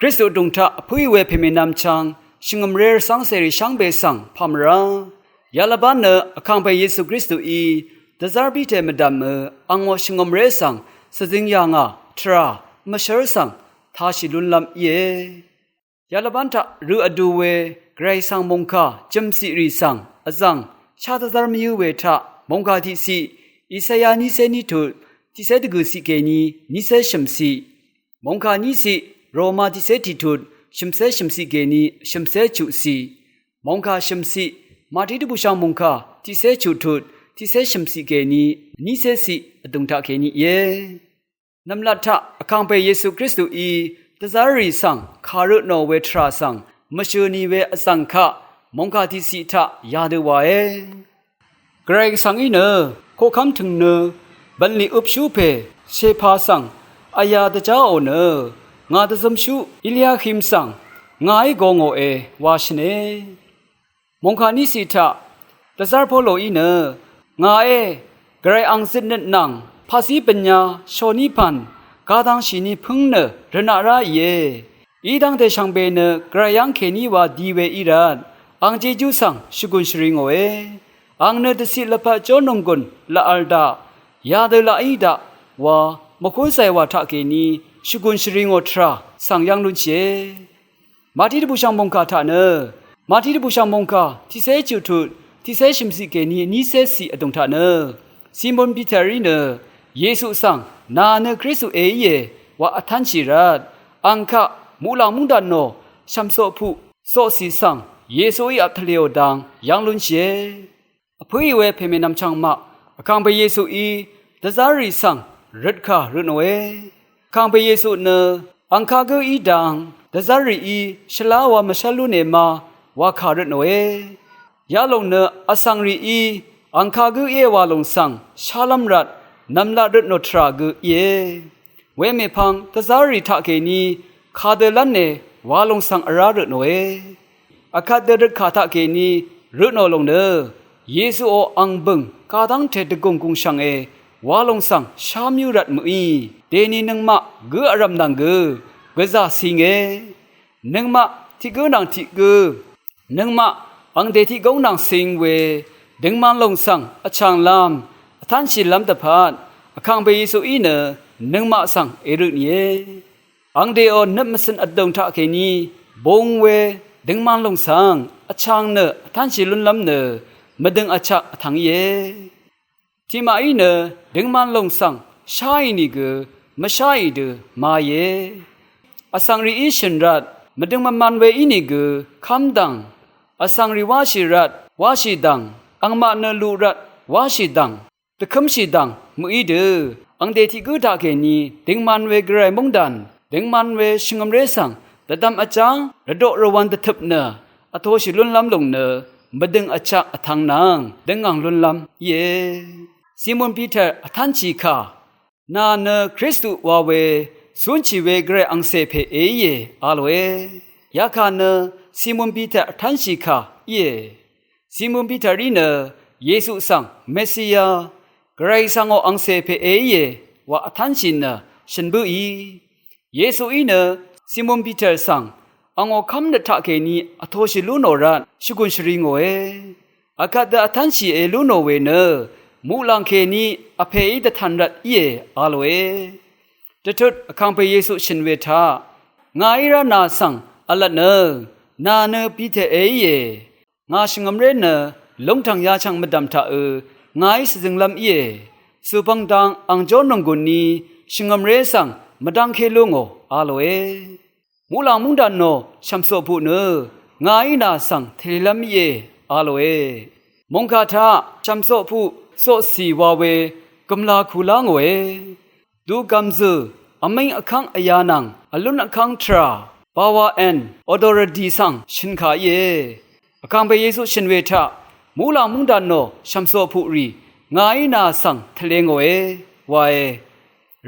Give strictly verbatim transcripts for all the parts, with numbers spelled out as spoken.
Kristu vdùng taq vpǿì we pèmènvm chvng shvngø̀mré rvcv́ngcèrì shvngbe svng pà mvrá. Yalvbán nø Vkàngpè Yesu Kristuí dvzv́r Piter mvdv̀mø angò shvngø̀mré svng svzing yà ngà tvrà mvshv́r svng tāshì lúnlv́m íe. Yalvbán taq rø vdu we Gvray svng mòngkà jø̀mciqrì svng vzv̀ng shá dvzv́r mvyǿ we taq mòngkà tiqciq Isaya nícé ní tut tiqcé dvgø̀ciq kèní nícé shø̀mciq, mòngkà níciq Roma tiqcé tiqtut shø̀mcé shø̀mciq kèní shø̀mcé chuqciq, mòngkà shø̀mciq Màtí dvbùshv̀ng mòngkà tiqcé chuqtut tiqcé shø̀mciq kèní nícéciq vdùng taq kèní íe. Nv̀mlat taq Vkàngpè Yesu Kristuí dvzv́rrì svng kàrø tnò we tvrà svng mvshø̀ nì we vzv̀ng kaq mòngkà tiqciq taq yadø wàe. Gvray Gvsvng í nø koqkv́m tø̀ng nø bv̀nlì øpshú pè shèpà svng vyà dvjáò nø ngà dvzømshú Eliahim svng ngàí go ngòe wa shvne. Mòngkà níciq taq dvzv́r Poloí nø ngàé Gvray ang zøtnøt nvng paqzí bvnya shòní pv̀n gadvngshìni pǿng nø rvnaq rá ìe. Í dv́ngte shvngbe nø Gvray yv́ng kèní wa di we í rvt ang jejú svng shvgùn shvri ngòe. Ang nø dvciq lvpat jó nònggùn laq vl daq yadø laqí daq wa mvkúnzàì wà taqkèní shvgùn shvri ngò tvrà svng yv́ng lúnshìe. Màtí dvbùshv̀ng mòngkà taq nø Màtí dvbùshv̀ng mòngkà tiqcé chuqtut tiqcé shø̀mciq kèní nícéciq vdùng taq nø Simon Piterí nø Yesu svng nà nø Kristu èíe wa vtv́nshì rvt ang kaq muqlàng múngdàn nò shv̀msoqpuq soqcì svng Yesuí vp tvlèò dang yv́ng lúnshìe. Vpǿì we pèmènvm chvngmaq Vkàngpè Yesuí dvzv́rrì svng røtkà røtnòe. Vkàngpè Yesu nø ang kagǿ í dang dvzv́rrìí shvlá wa mvshv́l lú nèma wa kà røtnòe. Yalòng nø vsvng rìí ang kagǿ íe wa lòng svng shálv́m rvt nv̀mlat røtnò tvrà gø íe. Wemèpvng dvzv́rrì taqkèní kadø lv́nne wa lòng svng vrá røtnòe. Vkvt dø røtkà taqkèní røtnò lòng nø Yesuò ang bø̀ng kadv́ngte dvgùng gùngshv̀nge wa lòng svng shámyú rvt mø̀í. Dèni nøngmaq gǿ vrv̀m nvng gø gvzà cinge. Nøngmaq tiq gǿ nvng tiq gǿ nøngmaq angdè tiq góng nvng cing we døngman lòng svng vchànglv́m vtv́nshìlv́m dvpvt Vkàngpè Yesuí nø nøngmaq svng èrø nìe. Angdèò nøp mvcø̀n vdùng taqkèní bung we døngman lòng svng vchàng nø vtv́nshì lúnlv́m nø mvdøng vchak vtvng íe. Tiqmaqí nø døngman lòng svng sháì nìgø mvsháì dø maìe. Vsvng rìí shø̀n rvt mvdøng mvman we ínìgø kv́m dv̀ng, vsvng rì wáshì rvt wáshì dv̀ng, angmaq nø luq rvt wáshì dv̀ng, dvkǿmshì dv̀ng mø̀í dø angdè tiq gǿ taqkèní døngman we gvray móngdàn døngman we shvngø̀mré svng dvdvm vjáng rvdoq rvwv̄n dvtøp nø vtoshì lúnlv́m lòng nø mvdøng vchak vtvng nvng døngv̀ng lúnlv́m íe. Simon Piter vtv́nshì kà nà nø Kristu wa we cúnshì we gvray angcè pè èíe a lòe. Yakà nø Simon Piter vtv́nshì kà íe. Simon Piterí nø Yesu svng Mesiya gvray svngò angcè pè èíe wa vtv́nshì nø shø̀n bǿì. Yesuí nø Simon Piter svng angò kv́mnøt taqkèní vtoshì lú nò rvt shvgùn shvri ngòe. Vkvt dø vtv́nshì èlú nò we nø muqlàng kèní vpèí dvtv̀n rvt íe a lòe. Dvtut Vkàngpè Yesu shø̀n we taq ngàí rá nà svng vlvt nø nà nø Piter èíe. Ngà shvngø̀mré nø lúngtv̀ng yachv̀ng mvdv̀m taqø ngàí shvzønglv́m íe. Sùpvng dang ang jó nònggùn ni shvngø̀mré svng mvdv́ngké lú ngò a lòe. Muqlàng móngdàn nò shv̀msoqpuq nø ngàí nà svng tvlelv́m íe a lòe. Mòngkà taq shv̀msoqpuq soqcì wa we gø̀mlā ku lá ngòe. Dugv̀m zø̀ vmíng vkv́ng vyā nvng vlún vkv́ng tvrà power and authority svng shø̀n kà íe. Vkàngpè Yesu shø̀n we taq muqlàng móngdàn nò shv̀msoqpuqrì ngàí nà svng tvle ngòe wae.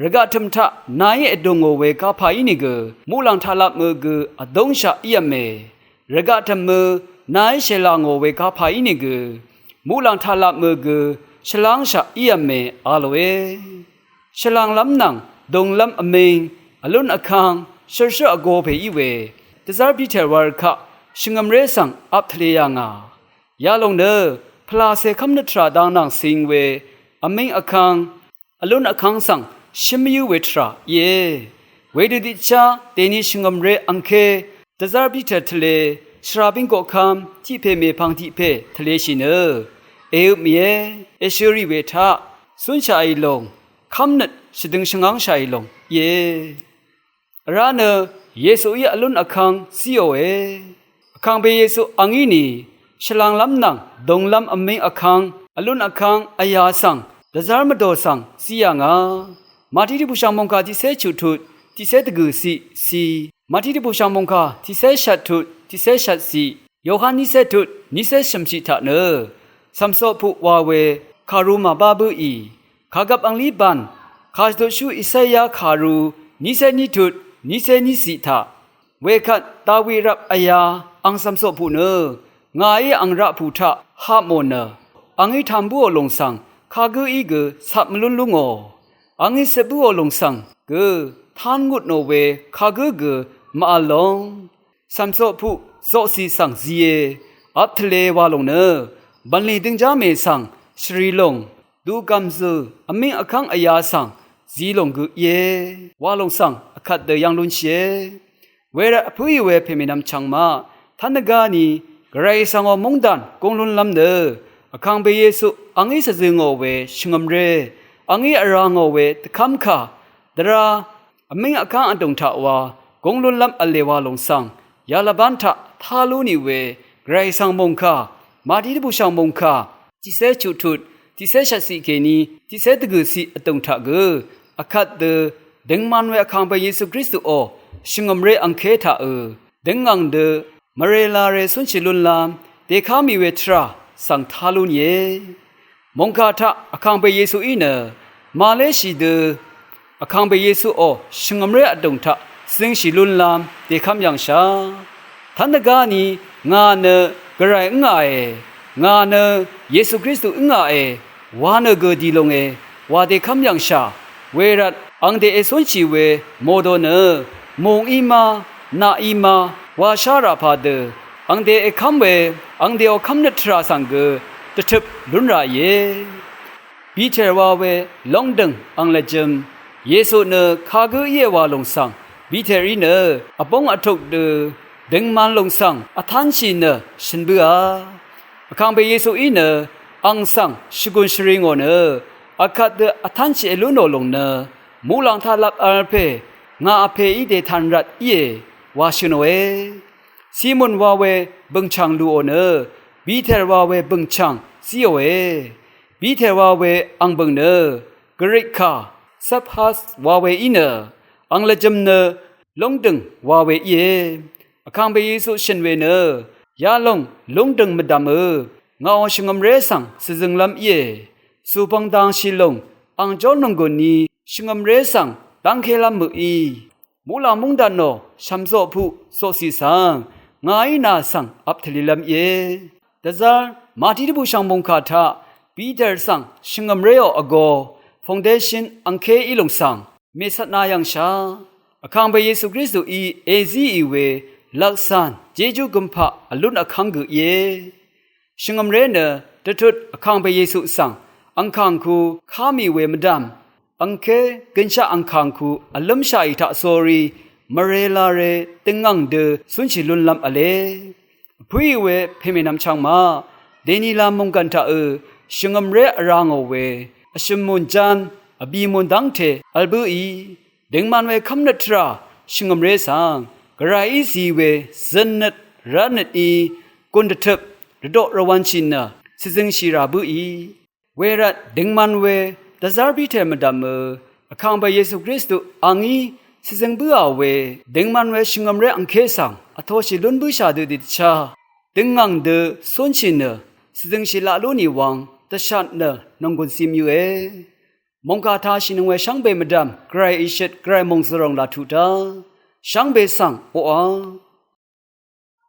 Rvgaq tø̀m taq nàí èdùngò we gapà ínìgø muqlàng taqlapmø gø vdúngshaq ív̄me. Rvgaq tø̀mø nàí shèlà ngò we gapà ínìgø muqlàng taqlapmø gø shvlángshaq ív̄me a lòe. Shvlànglv́m nvng dùnglv́m vming vlún vkv́ng shørshø vgo pè í we dvzv́r Piter wa rvkaq shvngø̀mré svng vp tvle yà ngà. Yalòng nø pvlàcè kv́mnøt tvrà dang nvng cing we vmíng vkv́ng vlún vkv́ng svng shǿn mvyǿ we tvrà íe. Wedø tiqchá dèni shvngø̀mré angké dvzv́r Piter tvle shvrabíng koqkv́m tiq pè mèpvng tiq pè tvleshì nø èøp mìe. Èshø rì we taq cúnshaqì lòng kv́mnøt shvdøng shvngv́ngshaqì lòng íe. Vrá nø Yesuí vlún vkv́ng zíòe. Vkàngpè Yesu angí nì shvlanglv́m nvng dònglv́m vmíng vkv́ng vlún vkv́ng vyā svng dvzv́r mvdò svng zí yà ngà. Màtí dvbùshv̀ng mòngkà tiqcé chuq tut tiqcé dvgø̀ciq ci, Màtí dvbùshv̀ng mòngkà tiqcé shvt tut tiqcé shvtciq, Yohan nícé tut nícé shø̀mciq taq nø cv̀mcoq puq wa we kàru màbá bǿì. Kàgvp anglí bàn kàshvdutshú Isaya kàru nícé ní tut nícé níciq taq, wekvt Dawi rvp vyā ang cv̀mcoq puq nø ngàí ang raqpù taq hapmò nø, angí tam bǿò lòng svng kagǿí gø cap mvlún lú ngò. Angí cep bǿò lòng svng gø tán ngut nò we kagǿ gø màvl lòng. Cv̀mcoq puq zoqcì svng zìe, vp tvle wa lòng nø bv̀nlì døngjá mè svng shvrì lòng, dugv̀m zø̀ vmíng vkv́ng vyā svng zi lòng gø íe wa lòng svng vkvt dø yv́ng lúnshìe. Wervt vpǿì we pèmènvm chvngmaq tv́n dvgáni Gvray svngò móngdàn gúng lúnlv́m nø Vkàngpè Yesu angí shvzø̄ ngò we shvngø̀mré, angí vrá ngò we dvkv́mkà, dvrá vmíng vkv́ng vdùng taq wa gúng lúnlv́m v̄le wa lòng svng yalvbán taq tá lú nì we Gvray svng mòngkà, Màtí dvbùshv̀ng mòngkà tiqcé chuq tut tiqcé shvtciq kèní tiqcé dvgø̀ciq vdùng taq gø vkvt dø døngman we Vkàngpè Yesu Kristuò shvngø̀mré angké taqø døngv̀ng dø mvrela re cúnshì lúnlv́m dèká mì we tvrà svng tá lú nìe. Mòngkà taq Vkàngpè Yesuí nø màléshì dø Vkàngpè Yesuò shvngø̀mré vdùng taq zøngshì lúnlv́m dèkv́m yv̀ngshà. Tv́n dvgáni ngà nø Gvray ǿngàe, ngà nø Yesu Kristu ǿngàe wa nø gø dì longe wa dèkv́m yv̀ngshà. Wervt angdè ècúnshì we mòdo nø mòngí má nàí má wa shá rà pàdø angdè èkv́m we angdèò kv́mnøt tvrà svng gø dvtøp lún ràìe. Piter wa we lóngdø̀ng ang lvjø̄m Yesu nø kagǿ íe wa lòng svng Piterí nø vbóng vtuk dø døngman lòng svng vtánshì nø shøn bǿà. Vkàngpè Yesuí nø ang svng shvgùn shvri ngò nø akvt dø vtánshì èlú nò lòng nø muqlàng taq lap v̄l pè ngà vpèí dètàn rvt íe wa shø̀nòe. Simon wa we bø̀ngchv̀ng lùò nø Piter wa we bø̀ngchv̀ng zíòe. Piter wa we angbø̀ng nø Grik kà Cephas wa we í nø ang lvjø̄m nø lóngdø̀ng wa we íe. Vkàngpè Yesu shø̀n we nø yalòng lóngdø̀ng mvdv̀mø ngàò shvngø̀mré svng shvzønglv́m íe. Zùbvng dangshì lòng ang jórnònggùn ni shvngø̀mré svng dv́ngkélv́m mø̀í. Muqlàng móngdànò shv̀mzoq puq zoqcì svng ngàí nà svng vp tvlilv́m íe. Dvzv́r Màtí dvbùshv̀ng mòngkà taq Piter svng shvngø̀mréò vgō foundation angké í lòng svng mècvtna yv̀ngshà. Vkàngpè Yesu Kristuí èzíì we lvksàn jejú gømpaq vlún vkv́ng gø íe. Shvngø̀mré nø dvtut Vkàngpè Yesu svng angkàngku ká mì we mvdv̀m angké gønshaq angkàngku vlǿmshaqì taqsórí mvrela re døngv̀ng dø cúnshì lúnlv́m v̄le. Vpǿì we pèmènvm chvngmaq dèni lam mònggv̀n taqø shvngø̀mré vrá ngò we vshø̀m mùn ján vbì mùn dv́ngte vl bǿì. Døngman we kv́mnøt tvrà shvngø̀mré svng Gvrayí zi we zønnøt rvtnøt í gùn dvtøp rvdoq rvwv̄nshì nø shvzøngshì rà bǿì. Wervt døngman we dvzv́r Piter mvdv̀mø Vkàngpè Yesu Kristu angí shvzøng bǿà we døngman we shvngø̀mré angké svng vtoshì lún bǿshà dø dìdvchá døngv̀ng dø cúnshì nø shvzøngshì laq lú nì wvng dvshat nø nònggùn cim yøe. Mòngkà tashìnøng we shvngbe mvdv̀m Gvray ìshøt Gvray mòngzø̀ròng laq tuq dá shvngbe svng oqà.